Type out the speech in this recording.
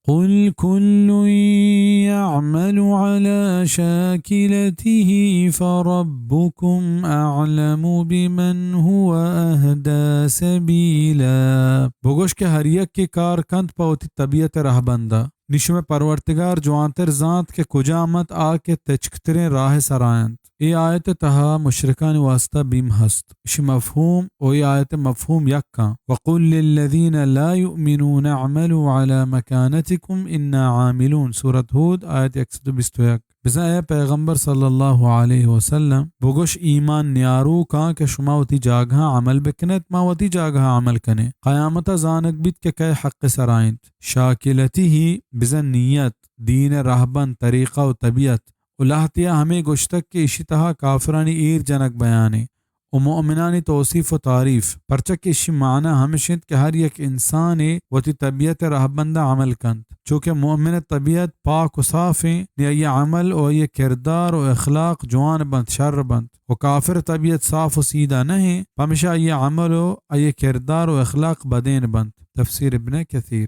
قل كل يعمل على شاكلته فربكم أعلم بمن هو أهدى سبيلا۔ بگوش کہ ہر یکے کار کنت پہ وتی طبیعت ءِ رہبند ءَ۔ نی شمئے پرورتگار جوانتر زانت کہ کجام انت آ کہ تچکتریں راہ ءِ سرا انت۔ اے آیت ءِ تہا مشرکانی واسطہ بیم ہست۔ اشی مفہوم و اے آیت ءِ مفہوم یک انت۔ وقل للذین لا یؤمنون اعملوا علی مکانتکم انا عاملون۔ سورۃ ہود، آیت یک سد و بیست و یک۔ بزاں اے پیغمبر صلی اللہ علیہ وسلم، بگوش ایمان نیاروکاں کہ شما وتی جاگہاں عمل بکنیت، ما وتی جاگہاں عمل کنیں۔ قیامت ءَ زانگ بیت کہ کئے حق ءِ سرا انت۔ شاکلتہ، بزاں نیت، دین ءِ رہبند، طریقہ و طبیعت۔ و لہتیا ہمے گوشتگ کہ اشی تہا کافرانی ایر جنگ بیان انت و مؤمنانی توصیف و تعریف، پرچا کہ اشی معنی ہمش انت کہ ہر یک انسانے وتی طبیعت ءِ رہبند ءَ عمل کنت۔ چو کہ مؤمن ءِ طبیعت پاک و صاف انت، نی آئی ءِ عمل و آئی ءِ کردار و اخلاق جوان بنت، شر بنت، و کافر ءِ طبیعت صاف و سیدھا نہ انت، پمیشا آئی ءِ عمل و آئی ءِ کردار و اخلاق بدین بنت۔ تفسیر ابن کثیر۔